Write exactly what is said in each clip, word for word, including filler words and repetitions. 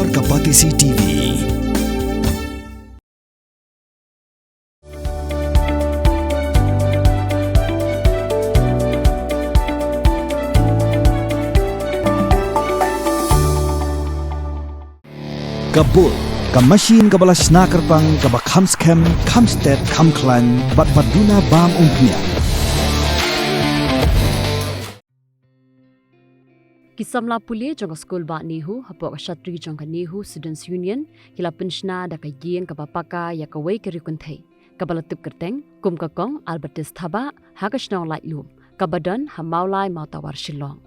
Ka Batesi T V. Ka Bull, ka machine kaba la shna kyrpang, kaba kham skhem, kham stet, kham khlaiñ, bad ba duna bam umphniang. Ki samla pule jong ka skul Bah NEHU hapoh ka shatri jong ka NEHU Students Union ki la pynshna da ka ïing kaba paka ïa kawei ka riew kynthei kaba la tip kyrteng kum ka Kong Albertus Thabah ha ka shnong Laitlum, kaba don ha Mawlai, Mawtawar, Shillong.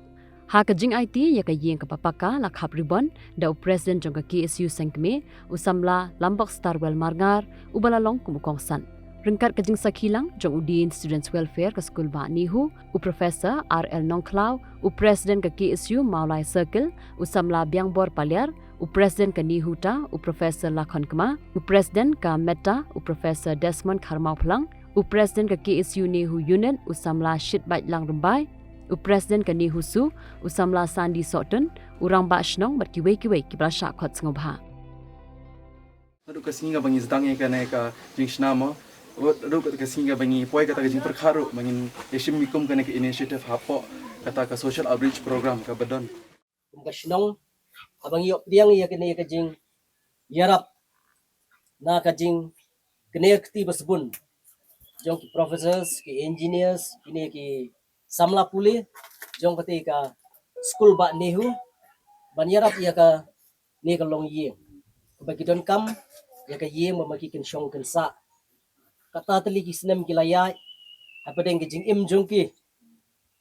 Ha ka jingaiti ïa ka ïing kaba paka la khap ribbon da u President jong ka K S U Sengkmie, u samla Lambok Starwell Marngar, uba la long kum u kongsan. Ryngkat ka jingsakhi lang jong u Dean Students Welfare ka skul Bah NEHU, u Professor R L Nongkhlaw, u President ka K S U Mawlai Circle, u samla Biangbor Paliar, u President ka NEHUTA, u Professor Lakhon Kma, u President ka MEHUTA, u Professor Desmond Kharmawphlang, u President ka K S U NEHU Unit, u samla Shitbaitlang Rymbai, u President ka NEHUSU, u samla Sandi Sohtun, u Rangbah Shnong bad kiwei kiwei kiba la shah khot sngewbha. Naduh ka sngi kaba ngi sdang ïa kane ka jingshna mo, naduh ka sngi kaba ngi poi kata ka jingpyrkhat ruh ba ngin ïashim ïa kum kane ka initiative hapoh kata ka social outreach program kaba don. Kum ka shnong, haba ngi ïoh pdiang ïa kane ka jingïarap na ka jing, kane ka kti ba sbun jong ki professors, ki engineers, kine ki samla pule jong kata ka skul Bah NEHU ban ïarap ïa kane ka longïing kaba ki donkam ïa ka ïing ba ma ki kynshong kynsah. Kata tylli ki snem ki la ïaid hapdeng ka jingim jong ki,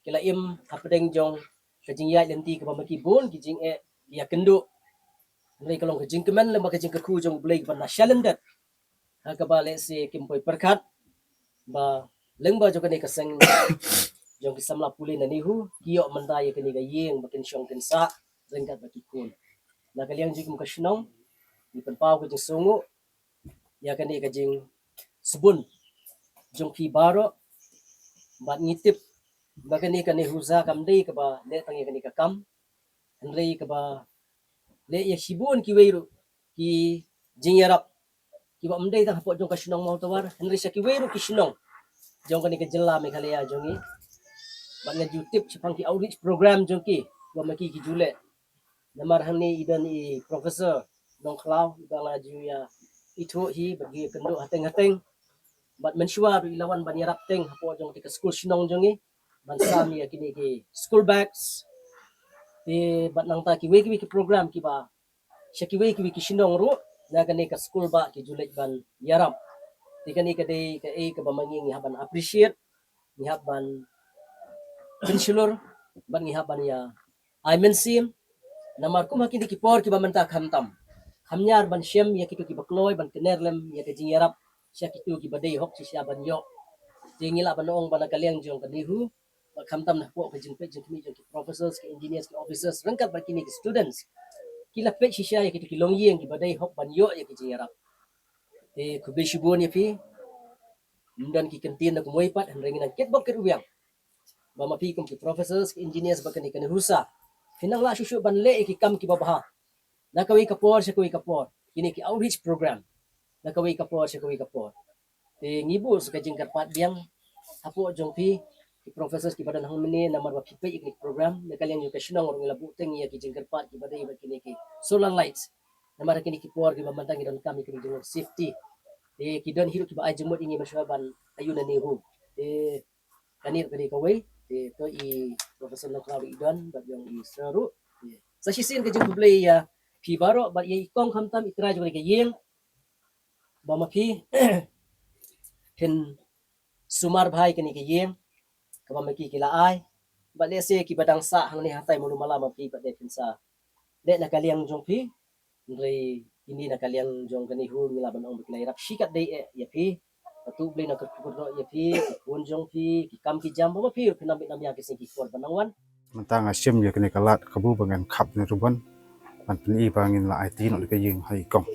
ki la im hapdeng jong ka jingïaid lynti kaba ma ki bun ki jingeh ki ïakynduh. Hynrei ka long ka jingkmen lem bad ka jingkyrkhu jong U Blei kaba na shalyndet, ha kaba lehse kim poi pyrkhat ba lyngba jong kane ka seng jong ki samla pule na NEHU ki ïoh mynta ïa kane ka ïing ba kynshong kynsah ryngkat bad ki khun. Na ka liang jong kum ka shnong, ngi pynpaw ka jingsngewnguh ïa kane ka jingsbun jong phi baroh, bad ngi tip ba kane ka NEHUSA kam dei kaba leh tang ïa kane ka kam, hynrei kaba leh ïa shibun kiwei ruh ki jingïarap kiba ym dei tang hapoh jong ka shnong Mawtawar, hynrei sha kiwei ruh ki shnong jong kane ka jylla Meghalaya jong ngi. Bad nga ju tip shaphang ki outreach program jong ki ba ma ki ki ju leh. Namar hangne i don i Professor Nongkhlaw, iba nga ju ïa ithuh hi bad ju ïakynduh hateng hateng. Bad mynshuwa ruh i la wan ban ïarap teng hapoh jong kata ka skul shnong jong ngi ban sam ïa kine ki school bags. Te bad nangta kiwei kiwei ki program kiba sha kiwei kiwei ki shnong ruh na kane ka skul Bah ki ju leit ban ïarap. Te kane ka dei kaei kaba ma ngi ngi hap ban appreciate, ngi hap ban pynshlur, bad ngi hap ban ïa ai mynsiem. Namar kum ha kine ki por kiba mynta khamtam, kham ñiar ban shem ïa kito kiba kloi ban kner lem ïa ka jingïarap sha kito kiba dei hok shisha ban ïoh. Te ngi lah ban ong ba na ka liang jong ka NEHU, bad khamtam na hapoh ka jingpeit jingkhmih jong ki professors, ki engineers, ki officers ryngkat bad kine ki students, ki la peit shisha ïa kito ki longïing kiba dei hok ban ïoh ïa ki jingïarap. Te khublei shibun ïa phi. Ym don ki kyntien na kumwei pat, hynrei ngi nang kit bok kit rwiang ba ma phi kum ki professors, ki engineers bad kane ka NEHUSA, phi nang lah shuh shuh ban leh ïa ki kam kiba bha na kawei ka por sha kawei ka por, kine ki outreach program na kawei ka por sha kawei ka por. Te ngi buh sa ka jingkyrpad biang hapoh jong phi ki professors kiba don hangne, namar ba phi peit ïa kine ki program. Na ka liang jong ka shnong ruh ngi la buh teng ïa ki jingkyrpad kiba dei bad kine ki solar lights, namar kine ki por kiba mynta ngi donkam ïa kine ki jingmut safety. Te ki don hi ruh kiba ai jingmut ïa ngi mynshuwa ban ayu na NEHU. Te kane ruh ka dei kawei. Te to i Professor Nongkhlaw ruh i don bad jong i Sir ruh. Te sa shisien ka jingkhublei ïa phi baroh bad ïa i kong khamtam, i trai jong kane ka ïing, ba ma phi phin sumar bha ïa kane ka ïing kaba ma ki ki la ai. Bad lehse kiba dang sah hangne hangtai malu mala, ma phi pat de phin sa leh na ka liang jong phi. Hynrei kine na ka liang jong ka NEHU ngi lah ban ong ba ki la ïarap shikatdei eh ïa phi. Bad to U Blei un kyrkhu kyrdoh ïa phi, ki khun jong phi, ki kam ki jam ba ma phi ruh phin nang bit nang ïa ki sngi ki por ba nang wan. Mynta nga shim ïa kane ka lad kabu ba ngan khap ne ruban ban pyni ba ngin la aiti noh ïa ka ïing ha i kong.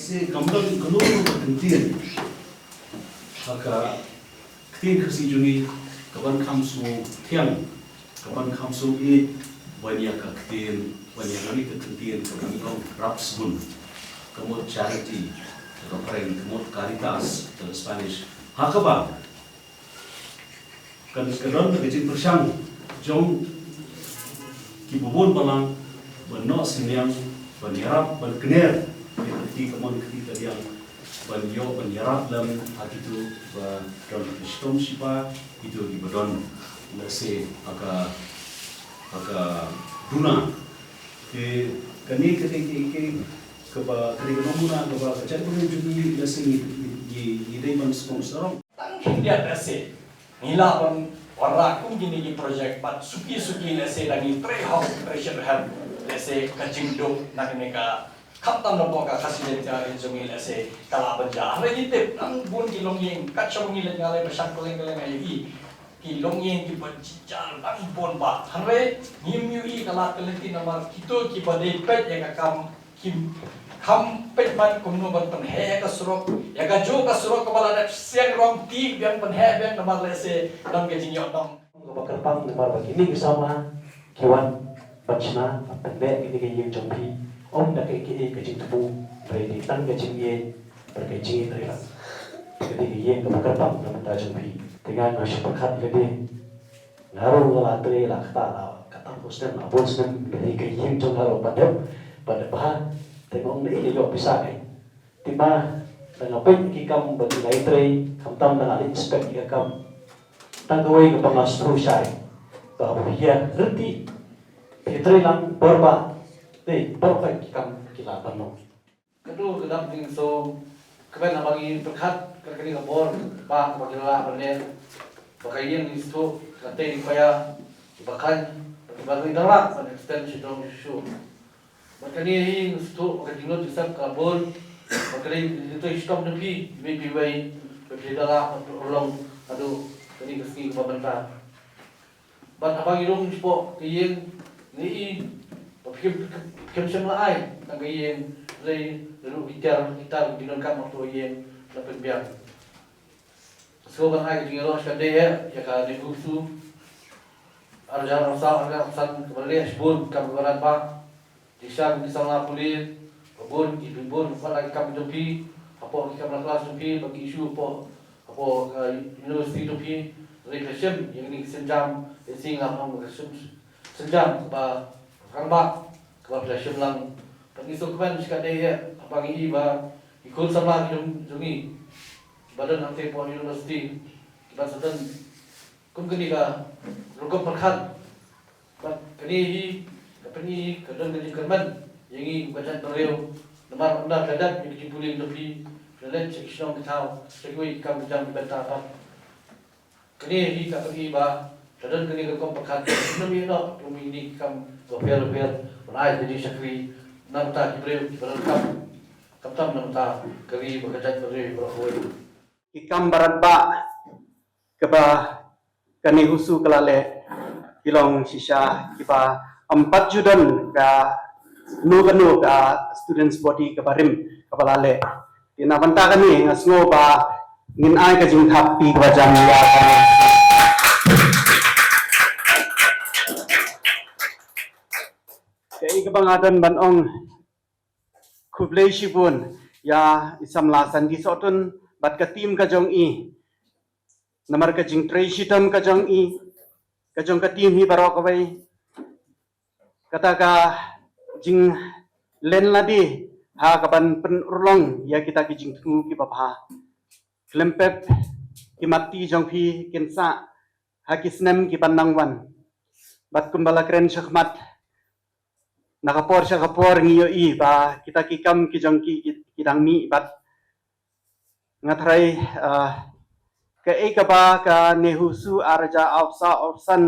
Lehse kam don kano kano ka kyntien ha ka ktien Khasi jong ngi kaban kham sngewthiang, kaban kham sngewthiang ban ïa ka ktien, ban ïa kane ka kyntien kaba ngi ong rap sbun, ka mut charity ha ka phareng, ka mut caritas ha ka Spanish. Ha kaba kan ka don ka jingpyrshang jong ki bun balang ban noh synñiang, ban ïarap, ban kner ïa ka kti kamon, ka kti kadiang, ban ïoh ban ïarap lem ha kito ba don ka shitom shipa, kito kiba don lehse ha ka, ha ka duna. Te kane ka dei ka, ka, kaba, kane ka namuna kaba ka jaitbynriew jong ngi lehse ngi, ngi, ngi dei ban sngewsarong. Tang khyndiat lehse ngi lah ban wanrah kum kine ki project, bad suki suki lehse da ngi trei hok trei shitrhem, lehse ka jingduk na kane ka, khamtam napoh ka Khasi Jaintia Hills jong ngi lehse ka lah ban jia. Hynrei ngi tip dang bun ki longïing, kat shaba ngi leit nga leit ba shang kylleng kylleng nga ïohi ki longïing kiba jynjar dang bun bha. Hynrei ngim ïohi ka lad ka lynti namar kito kiba dei peit ïa ka kam kim kham peit ban kumno ban pynheh ïa ka surok, ïa kajuh ka surok kaba la dep siang rong ti biang, pynheh biang namar lehse don ka jingïohnong. Kaba kyrpang namar ba kine ki samla ki wan ban shna ban pynbeit kine ki ïing jong phi, ym da kaei kaei ka jingthmu, hynrei dei tang ka jingïeit bad ka jingïeit ri lang. Ka dei ka ïing kaba kyrpang na bynta jong phi. Te nga nga shu pyrkhat ïa lade. Nga ruh nga la trei la kata la katto katne snem, la bun snem, ka ïing jong nga ruh pat dep, pat dep bha. Te nga ong naei la ïoh pisa kai. Te ma da nga peit ki kam ba ki la trei, khamtam da nga la inspect ïa ka kam. Tang kawei kaba nga sngewsih ba haba phi ïa reti, phi trei lang bor ba, te bor ba ki kam ki la pynlong. Katu ka dap ding so, kmen haba ngi pyrkhat kat kane ka bor ba, ba ki la ban leh, ba ka ïing institute ka tei ding paya, ba kan, ba ngi dang lah ban extend shi dong shu. Ba kane hi institute ba ka jinglut jingsep ka bor, ba ka dei dei shitom da phi, wei phi wei, ba phi da lah ban urlong haduh kane ka sngi kaba mynta. Bad haba ngi rung shapoh ka ïing, ngi i ba phi kim, phi kim shym la ai tang ka ïing, lei ruh ki tiar ki tar ki donkam ha ka ïing la pynbiang. Sngewbha ban ai ka jingïaroh shkatdei ïa ka NEHUSU arhajar arphew saw arhajar arphew san kaba la leh shibun kam kaba rangbah. Ki shan ki samla pule, ba bun ki bun wat la ki kam jong phi, hapoh ki kamra klas jong phi, ba ki issue hapoh, hapoh ka university jong phi, hynrei phi la shim ïa kine ki sienjam, ïa sing lam ong ka sienjam kaba rangbah kaba phi la shim lang. Bad ngi sngewkmen shikatdei ïa haba ngi i ba ki khun samla ki jong, jong ngi ba don hangtei hapoh university kiba sa don kum kane ka rukom pyrkhat. Bad kane hi ka pyni ka don ka jingkyrmen ïa ngi kum ka jaitbynriew. Namar ynda phi la dep ïa ka jingpule jong phi, phi la leit sha ki shnong ki thaw, sha kiwei ki kam ki jam ki bynta pat. Kane hi ka pyni ba ka don kane ka rukom pyrkhat. Ngim ïeh noh kum kine ki kam bapher bapher ban ai ka jingshakri na bynta ki briew kiba donkam, khamtam na bynta ka ri bad ka jaitbynriew baroh kawei. Ki kam ba rangbah kaba ka NEHUSU ka la leh ki long shisha kiba ym pat ju don kano kano ka students body kaba rim kaba la leh. Te na bynta kane nga sngew ba ngin ai ka jingthap kti kaba jam ïa ka NEHUSU. Kaei kaba nga don ban ong, khublei shibun ïa i samla Sandy Sohtun bad ka team ka jong i. Namar ka jingtrei shitom ka jong i, ka jong ka team hi baroh kawei, kata ka jinglen lade ha kaban pynurlong ïa kita ki jingthmu kiba bha. Khlem pep ki mat kti jong phi kin sah ha ki snem kiban nang wan. Bad kumba la kren shakhmat, na ka por sha ka por ngi ïohi ba kita ki kam ki jong ki, ki, ki dang mih bad nga tharai, ah, kaei kaba ka NEHUSU arhajar arphew saw arphew san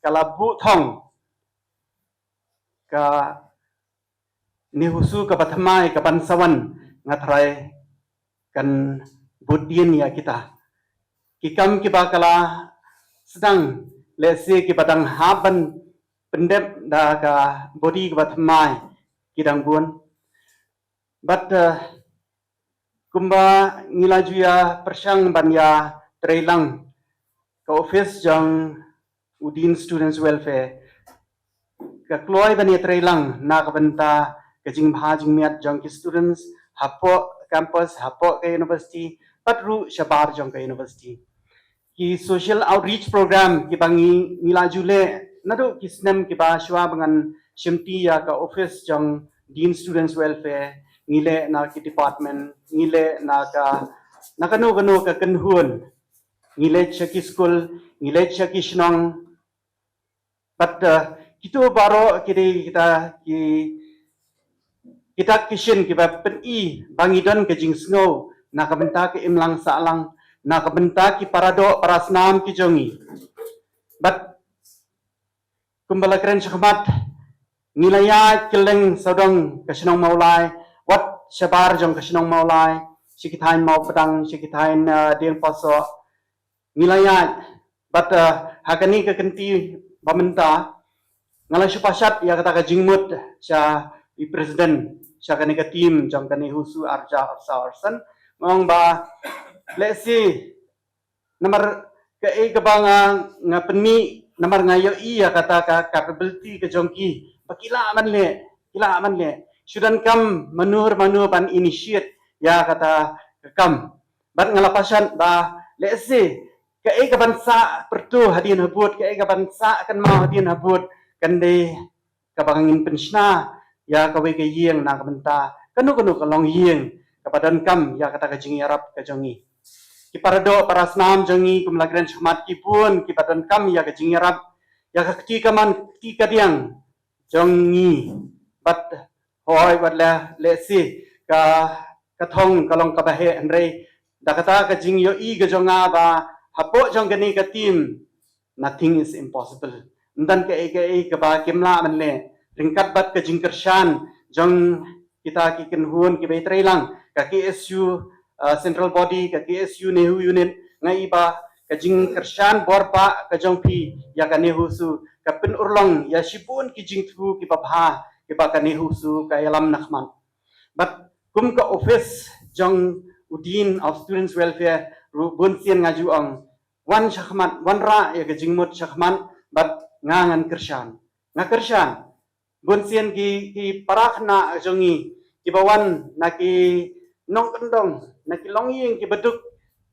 ka la buh thong, ka NEHUSU kaba thymmai kaban sa wan, nga tharai kan bud dien ïa kita. Ki kam kiba ka la sdang, lehse kiba dang hap ban pyndep da ka body kaba thymmai ki dang bun. Bad, eh, Kumba ngi la ju ïa pyrshang ban ïa trei lang, ka office jong u Dean Students Welfare ka kloi ban ïa trei lang na ka bynta ka jingbha jingmiat jong ki students hapoh campus, hapoh ka university, bad ruh shabar jong ka university. Ki social outreach program kiba ngi, ngi la ju leh naduh ki snem kiba shuwa ba ngan shimti ïa ka office jong Dean Students Welfare, ngi leh na ki department, ngi leh na ka, na kano kano ka kynhun, ngi leit sha ki skul, ngi leit sha ki shnong. Bad, uh, kito baroh ki dei kita ki, kita ki shin kiba pyni ba ngi don ka jingsngew na ka bynta ka imlang sahlang, na ka bynta ki paradoh parasnam ki jong ngi. Bad kumba la kren shakhmat, ngi la ïaid kylleng sawdong ka shnong Mawlai, wat shabar jong ka shnong Mawlai, sha ki thaiñ Mawpdang, sha ki thaiñ, uh, Diengpasoh, ngi la ïaid. Bad, uh, ha kane ka kynti ba mynta, nga la shu pashat ïa kata ka jingmut sha i president sha kane ka team jong kane u su arja arsa arsan. Nga ong ba lehse namar kaei kaba nga, nga pynmih, namar nga ïohi ïa kata ka capability ka jong ki, ba ki lah ban leh, ki lah ban leh. Shu donkam mano mano ban initiate ïa kata ka kam. Bad nga la pashat ba lehse kaei kaban sah pyrto hadien habud, kaei kaban sah kynmaw hadien habud, kan dei kaba ngin pynshna ïa kawei ka ïing na ka bynta kano kano ka longïing kaba donkam ïa kata ka jingïarap ka jong ngi. Ki paradoh parasnam jong ngi, kum la kren shakhmat, ki bun kiba donkam ïa ka jingïarap, ïa ka kti kamon, kti kadiang jong ngi. Bad hooid, wat la lehse ka, ka thong ka long kaba heh, hynrei da kata ka jingïohi ka jong nga ba hapoh jong kane ka team, nothing is impossible. Ym don kaei kaei kaba kim lah ban leh. Ryngkat bad ka jingkyrshan jong kita ki kynhun kiba ïatrei lang, ka K S U, uh, central body, ka K S U NEHU unit, nga i ba ka jingkyrshan bor ba ka jong phi ïa ka NEHUSU ka pynurlong ïa shibun ki jingthmu kiba bha kiba ka NEHUSU ka ïalam na khmat. Bad kum ka office jong u Dean of Students Welfare ruh, bun sien nga ju ong, wan shakhmat, wanrah ïa ka jingmut shakhmat, bad nga ngan kyrshan. Nga kyrshan. Bun sien ki, ki para khynnah jong ngi kiba wan na ki nongkyndong, na ki longïing kiba duk,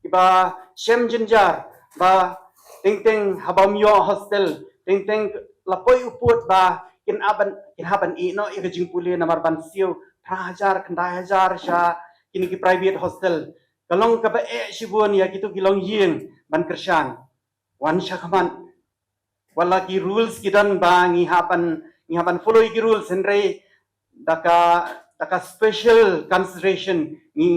kiba shem jynjar, ba teng teng haba ym ïoh hostel, teng teng la poi u pud ba kin hap ban, kin hap ban ïeh noh ïa ka jingpule namar ban siew phra hajar, khyndai hajar sha kine ki private hostel. Ka long kaba eh shibun ïa kito ki longïing ban kyrshan. Wan shakhmat. Wat la ki rules ki don ba ngi hap ban, ngi hap ban follow ïa ki rules, hynrei da ka, da ka special consideration ngi,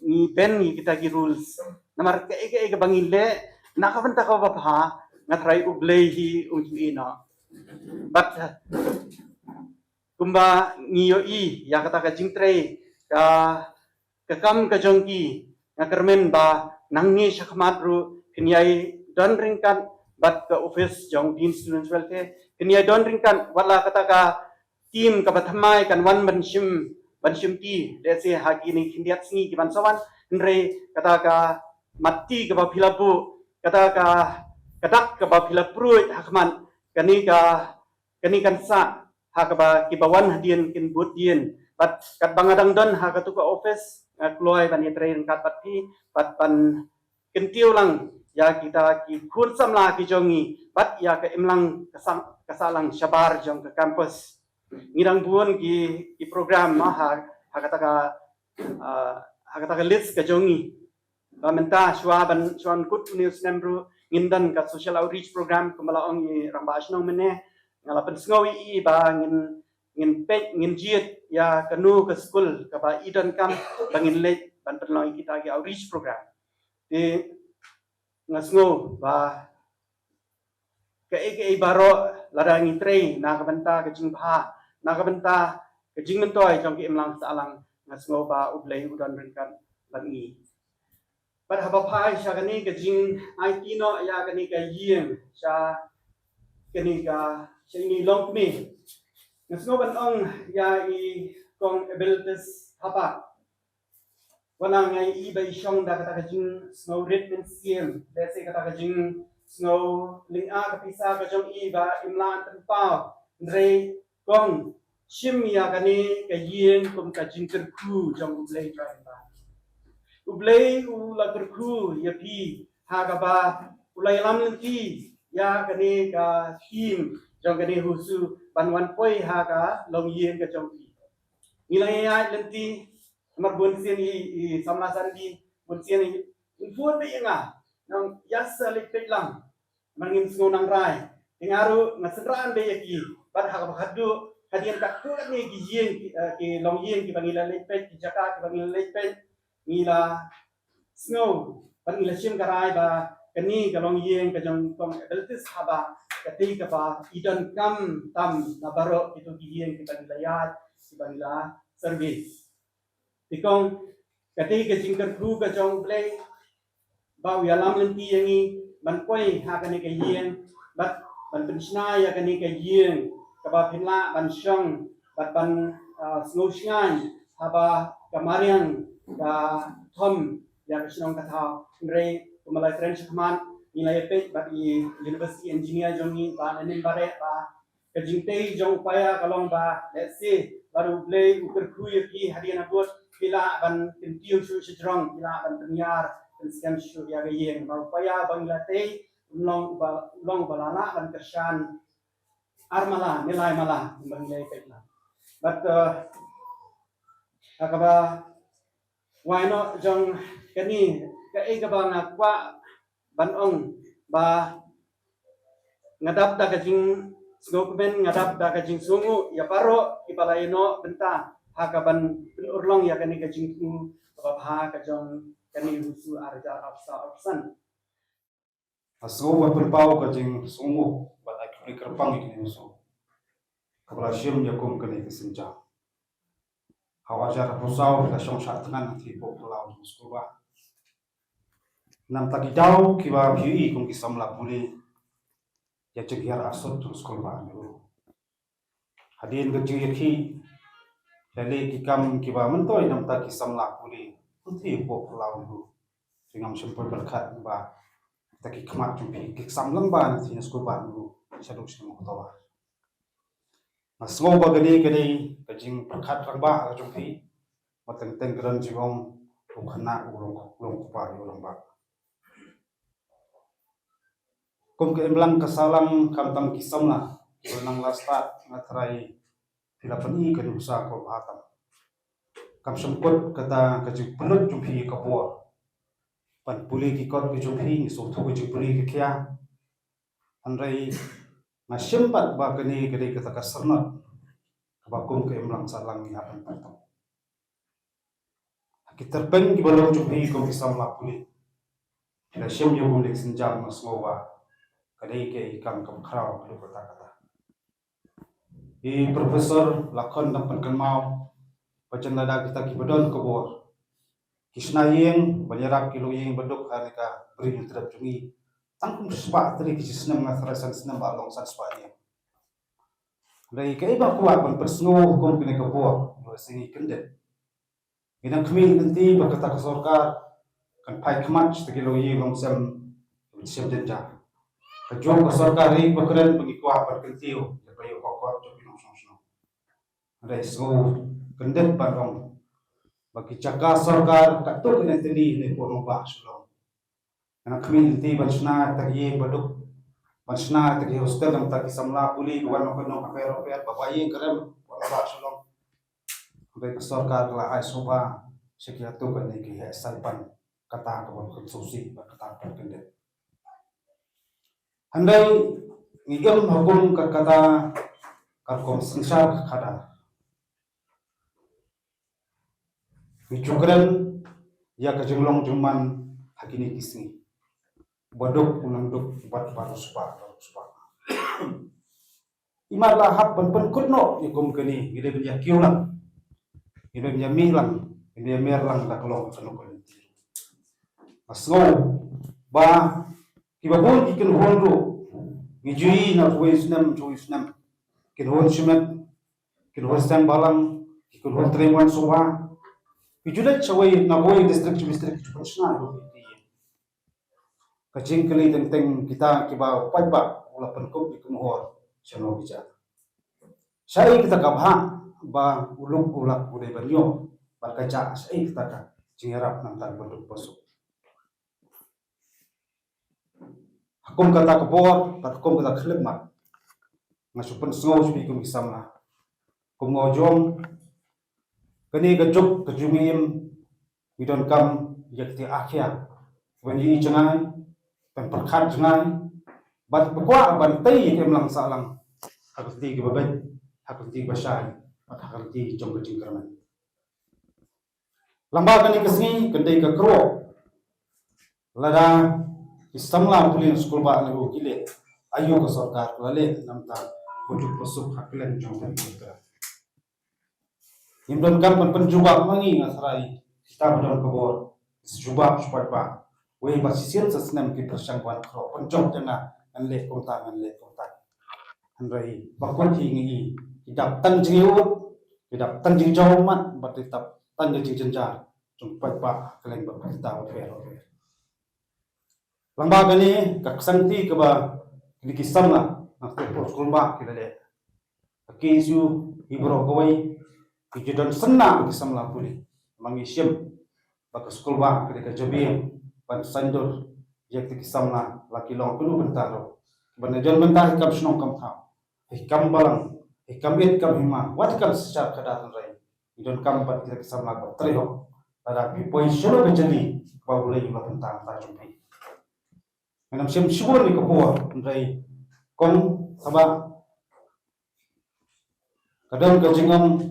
ngi bend ïa kita ki rules. Namar kaei kaei kaba ngi leh na ka bynta kaba bha, nga tharai U Blei hi un ju ïeh noh. Bad kumba ngi ïohi ïa kata ka jingtrei, ka, ka kam ka jong ki, nga kyrmen ba nangne shakhmat ruh phin ïai don ryngkat bad ka office jong Dean Students Welfare, phin ïai don ryngkat, wat la kata ka team kaba thymmai kan wan ban shim, ban shimti, lehse ha kine khyndiat sngi kiban sa wan, hynrei kata ka matti kaba phi la buh, kata ka, ka dak kaba phi la pruid ha khmat, kane ka, kane kan sah ha kaba kiba wan hadien kin bud dien. Bad katba nga dang don ha kato ka office, nga kloi ban ïatrei ryngkat bad phi, bad ban kyntiew lang ïa kita ki khun samla ki jong ngi, bad ïa ka imlang ka sah, ka sahlang shabar jong ka campus. Ngi dang bun ki, ki program ma ha, ha kata ka, ah, ha kata ka list ka jong ngi. Ba mynta shuwa ban, shuwa ban kut une u snem ruh ngin don ka social outreach program, kumba la ong i Rangbah Shnong mynne. Nga la pynsngew ïa i ba ngin, ngin peit, ngin jied ïa kano ka skul kaba i donkam ba ngin leit ban pynlong ïa kita ki outreach program. Te nga sngew ba kaei kaei baroh, lada ngi trei na ka bynta ka jingbha, na ka bynta ka jingmyntoi jong ka imlang sahlang, nga sngew ba U Blei u don ryngkat bad ngi. Bad haba phai sha kane ka jingaiti noh ïa kane ka ïing, sha kane ka, sha ine i longkmie, nga sngew ban ong ïa i Kong Abilitas Thapa. wat la nga ïohi ba i shong da kata ka jingsngew rit mynsiem, lehse kata ka jingsngew lynga ka pisa ka jong i ba im lah ban pynpaw, hynrei kong shim ïa kane ka ïing kum ka jingkyrkhu jong U Blei Trai Kynrad. U Blei u la kyrkhu ïa phi ha kaba u la ïalam lynti ïa kane ka theme jong kane husu ban wan poi ha ka longïing ka jong phi. Ngi la ïaid lynti namar bun sien i, i samla Sandy, bun sien i bun bha ïa nga, nang ïa sa leit peit lang. Namar ngim sngew nang rai. Te nga ruh nga synran bha ïa ki. Bad ha kaba khatduh hadien katto katne ki ïing ki, eh, ki longïing kiba ngi la leit peit, ki jaka kiba ngi la leit peit, ngi la sngew bad ngi la shim ka rai ba kane ka longïing ka jong Kong Edeltis Haba ka dei kaba i donkam tam na baroh kito ki ïing kiba ngi la ïaid, kiba ngi la service. Te kong, ka dei ka jingkyrkhu ka jong U Blei ba u ïalam lynti ïa ngi ban poi ha kane ka ïing bad ban pynshna ïa kane ka ïing kaba phin lah ban shong bad ban, ah, sngewshngaiñ haba ka mariang ka thom ïa ka shnong ka thaw. Hynrei kumba la kren shakhmat, ngi la ïa peit bad i university engineer jong ngi Bah Nenin Bareh ba ka jingtei jong u paia ka long ba lehse lada U Blei u kyrkhu ïa phi hadien habud, phi lah ban kyntiew shuh shajrong, phi lah ban pynïar pynskhem shuh ïa ka ïing. Ba u paia ba ngi la tei u long ba, u long ba la lah ban kyrshan ar mala ne lai mala ba ngi la ïa peit lang. Bad, eh, ha kaba wai noh jong kane, kaei kaba nga kwah ban ong ba nga dap da ka jingsngewkmen, nga dap da ka jingsngewnguh ïa baroh kiba la ïehnoh bynta ha kaban pynurlong ïa kane ka jingthmu kaba bha ka jong kane u husu ar hajar arphew saw arphew san. Nga sngew ban pynpaw ka jingsngewnguh bad ai khublei kyrpang ïa kane u husu kaba la shim ïa kum kane ka sienjam. Ha u ar hajar arphew saw phi la shong shah thngan hangtei hapoh phyllaw jong u skulbah. Namar ki daw kiba phi ïohi kum ki samla pule ïa jinghiar arsut jong u skulbah Nehru. Hadien ka jingïakhih, la leh ki kam kiba myntoi namar ki samla pule hangtei hapoh phyllaw Nehru. Te ngam shym poi pyrkhat ba kita ki khmat jong phi ki sam lang ba hangtei na skulbah Nehru shaduh snem October. Nga sngew ba kane ka dei ka jingpyrkhat rangbah ka jong phi. Ba teng teng ka don jingong u khynnah u long, u long kpa ïa u rangbah. Kum ka imlang ka sahlang khamtam ki samla kiba nang la stad, nga tharai phi la pyni ka nuksa kaba bha tam. Kam shym kut kata ka jingpynlut jong phi ka bor ban pule ki kot ki jong phi, ngi sngewthuh ka jingpule ka khia. Hynrei nga shim pat ba kane ka dei kata ka syrnod kaba kum ka imlang sahlang ngi hap ban pyrthuh. Ha ki tyrpeng kiba long jong phi kum ki samla pule, phi la shim ïa kum ka sienjam, nga sngew ba ka dei ka i kam kaba khraw haduh katta katta. I Professor la khot da pynkynmaw ba jan lada kita kiba don ka bor ki shna ïing ban ïarap ki longïing ba duk ha kane ka Bri Hynñiewtrep jong ngi, tang kum spah tylli ki snem, nga tharai san snem ba long san spah ïing. Hynrei kaei ba kwah ban pynsngew kum kane ka bor, ba sngewbha kyndit. Ngi dang khmih lynti ba kata ka sorkar kan phai khmat sha ki longïing longsem, shem jynjar. Kajuh ka sorkar ri ba kren ba ngi kwah ban kyntiew ïa ka ïoh ka kot jong ki nongshong shnong. Hynrei sngewbha kyndit ban ong ba ki jaka sorkar katto katne tylli ne pynban ba shlong. Nga khmih lynti ban shna ïa ki ïing ba duk, ban shna ïa ki hostel namar ki samla pule ba wan na ka nong ka per per, ba ba ïing ka rem ba ba shlong. Hynrei ka sorkar ka la ai sngewbha sha ki katto katne ki heh stipend, kata kaba pynsngewsih bad kata kaba pynkyndit. Hynrei ngi im ha kum ka kata ka rukom synshar ka khadar. Ngi ju kren ïa ka jinglong jingman ha kine ki sngi. Ba duk u nang duk bad ba riewspah, ba riewspah. Imat la hap ban pynkut noh ïa kum kane, ngi dei ban ïa kiew lang, ngi dei ban ïa mih lang, ngi dei ban ïa mer lang da ka long ka nongkynti. Nga sngew ba kiba bun ki kynhun ruh ngi ju ïohi na uwei u snem sha uwei u snem, kynhun shimet, kynhun seng balang, kynhun trei wan shuwa. Ki ju leit shawei na kawei district sha district ki ju pynshna ïa u P T A. Ka jingkylli teng teng kita kiba u paidbah u la pynkup ïa ka mohor shano ki jah. Shaei kata ka bhah ba u luk u lak u dei ban ïoh bad ka jah, shaei kata ka jingïarap na ka bynta ka duk ka suk. Ha kum kata ka por bad ha kum kata ka khyllipmat, nga shu pynsngew shuh kum ki samla, kum nga ong, kane ka juk ka jingim ngi donkam ïa kata ka akhia ban ïohi jngai, ban pyrkhat jngai, bad ba kwah ban tei ïa ka imlang sahlang ha ka lynti kaba beit, ha ka lynti kaba shai, bad ha ka lynti jong ka jingkyrmen. Lyngba kane ka sngi kan dei ka kyrwoh lada ki samla pule na skulbah ne u ki leh, aïu ka sorkar ka la leh na ka bynta ka duk ka suk ha kylleng jong ka ri. Ngim donkam ban pynjubab ma ngi, nga tharai kita ba don ka bor ki jubab shu paidbah. Wei ba shisien sa snem ki pyrshang ban kyrwoh, pynjop ïa nga, ngan leh kumta, ngan leh kumta. Hynrei ba kut hi ngi i, ki dap tang jingïaud, ki dap tang jingjaw ummat, bad ki dap tang ka jingjynjar jong paidbah ha kylleng bad kita bapher bapher. Lyngba kane ka ksangti kaba kine ki samla na ka skulbah ki la leh, ka K S U hi baroh kawei ki ju don syndon ki samla pule. Ma ngi shim ba ka skulbah ka dei ka jabieng ban saiñdur ïa kita ki samla, la ki long kano bynta ruh, ban ïa jon bynta hi kam shnong kam thaw, hi kam balang, hi kam ïit kam hima, wat hi kam synshar khadar, hynrei ngi donkam bad kita ki samla ba trei hok. Lada phi poi shano ka jylliew, ba U Blei u la bynta bynta jong phi. Ngam shym shibun ïa ka por, hynrei kong kaba ka don ka jingong,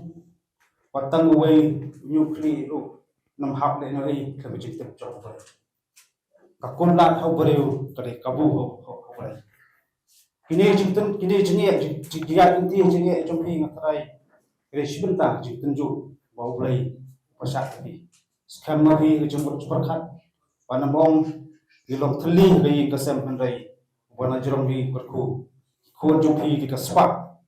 wat tang uwei u ñiuh khlieh ruh, nam hap leh noh ei, ka ba jingtip jong U Blei. Ka kut lad ha u briew ka dei kabu ha, ha, ha u briew. Kine jingtun, kine jingeh, jing, jing, jingeh, jingeh jong phi nga tharai ka dei shi bynta jingtynjuh ba U Blei u pynshah ïa phi. Skhem ma phi ka jingmut jingpyrkhat ba na bong ngi long thylli ka ïing ka sem, hynrei ba na jrong phi kyrkhu, ki khun jong phi ki ka spah.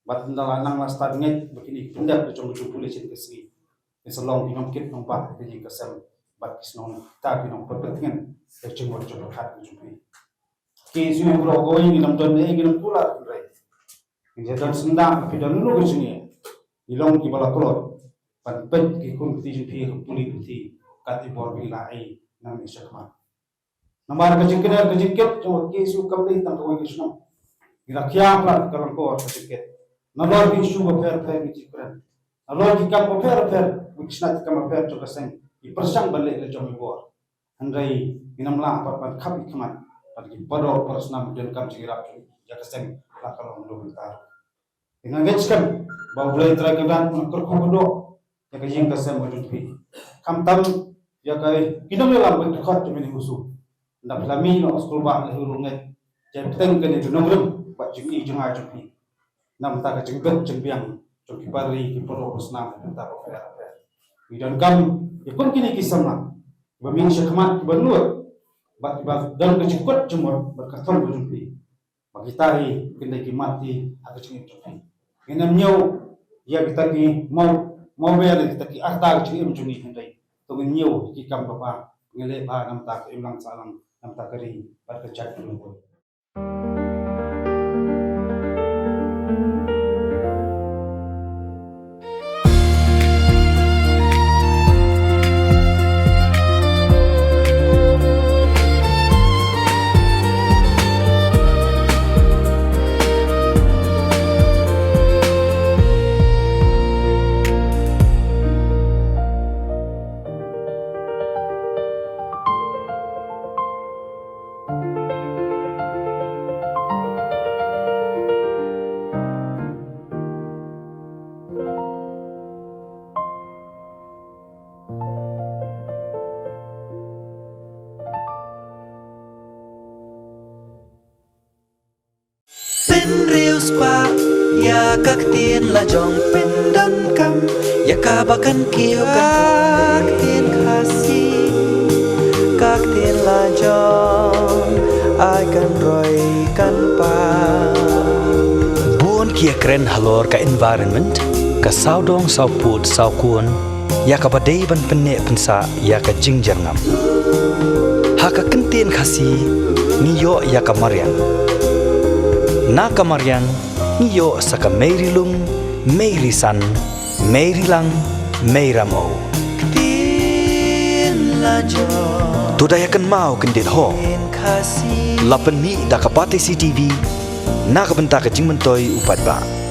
Bad ynda la nang la stad ngeit ba kine ki pyndep ka jong ka jingpule shisien ka sngi, ki sa long ki nongkit nongbah ka ïing ka sem, bad ki sa long kita ki nongpyntngen ka jingmut jingpyrkhat ka jong phi. Ki shu baroh kawei ngi lam don ne ngi lam kular, hynrei ngi ïa don syndon, phi don ruh ka jingeh. Ngi long kiba la tlot ban peit ki khun ki kti jong phi ha ka pule puthi kat i bor ba ngi la ai na ka bynta shakhmat. Namar ka jingkner ka jingkit jong ka K S U kam dei tang kawei ka shnong. Ngi la khia palat ka lyngkor ka jingkit. Nalor ki issue bapher bapher ngi ju kren. Nalor ki kam bapher bapher, ki shnat kam bapher jong ka seng, ki pyrshang ban leh la jong i bor. Hynrei ngin ym lah pat ban khap i khmat bad ki para doh para snam ki donkam jingïarap jong ïa ka seng la ka long kano bynta. Te nga ngeit skhem ba U Blei Trai Kynrad un kyrkhu kyrdoh ïa ka ïing ka sem ka jong phi. Khamtam ïa ka, ki nongïalam ba ki dkhot jong phi, ngi ïohi shuh. Ynda phi la mih noh skulbah la hi u longngeit, jai bteng kane ka nongrim bad jingïohi jingïaid jong phi. Namar ka jingbit jingbiang jong ki para ri, ki para doh para snam, namar ka bapher bapher. Ngi donkam ïa kum kine ki samla ba mih shakhmat, kiba nud bad kiba don ka jingkut jingmut bad ka thong ka jong phi. Ba kita hi kin dei ki mat hi ha ka jingim jong phi. Ngin ym ñiew ïa kita ki maw, maw ber ïa kita ki arta ka jingim jong ngi, hynrei to ngin ñiew ki kam kaba ngi leh bha namar ka imlang sahlang, namar ka ri bad ka jaitbynriew. Pynriewspah ïa ka ktien lajong, pyndonkam ïa kaba kan kiew, ka ktien Khasi, ka ktien lajong, ai kan roi kan pang. Bun ki ïakren halor ka environment, ka sawdong sawpud sawkun. ïa kaba dei ban pynneh pynsah ïa ka jingjyrngam. Ha ka kyntien Khasi ngi ïoh ïa ka mariang. Na ka mariang ngi ïoh sa ka mei ri lung, mei ri san, mei ri lang, mei ram o. To da ïa kynmaw kyndit ho. La pynmih da ka Batesi TV na ka bynta ka jingmyntoi u paidbah.